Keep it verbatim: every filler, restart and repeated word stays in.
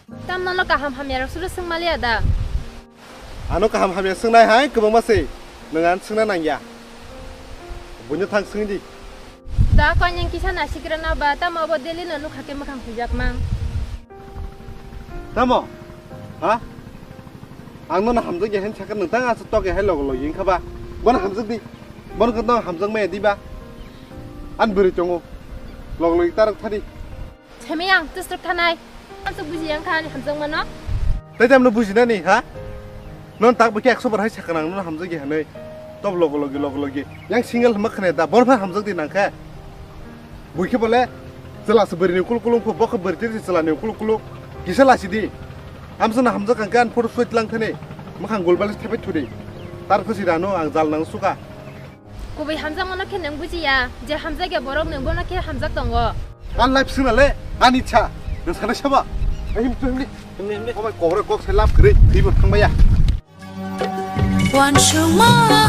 Tam nono kaham hamya rok suru swng maliya da? Ano kaham hamya swngnai hai kwbangma se, nwng ano swngna nangya. Buino thang swngdi. Da konyang kisa nasikrana ba, tamo abo daily no nukha khe mwkhang huijak mang. Tamo? Ha? Ang nono hamjakya hen sakha, nwng tang aswk tokya hai logo logi wngkha ba? Bono hamjakdi. Bono khe nwng hamjakmaya diba? Ani bwrwi tongo. Logo logi tarok thadi. Semi ang tusruk thanai. Ang sok buji yang kha ani hamjakmano. Tei tamno bujinani, ha? Non tak bwkhe ekso bar hai sakha nang, non hamjakya hinwi. Tob logo logi, logo logi. Yang single hwnma khne da, bono pha hamjakdi nang khe. Buikhe bole, chwla se bwrwini kulu kulu wngkho, bo khe bwrwi tiri se chwlani kulu kulu. Kisa lachidi. Amsana hamjak ang khe ani photo soi tlang thani. Mwkhang gul balis thepai thudi. Tar khusi rano ang jal nang suka. Kubui hamjakmano khe nwng bujiya, je hamjakya borok nwng bono khe hamjak tongo. An life sina le, ani cha, nwng sana saba. Ai, him tu himni. Himni, himni. Obai kobra kok se lap kri, himni thang baya. Wan sungma.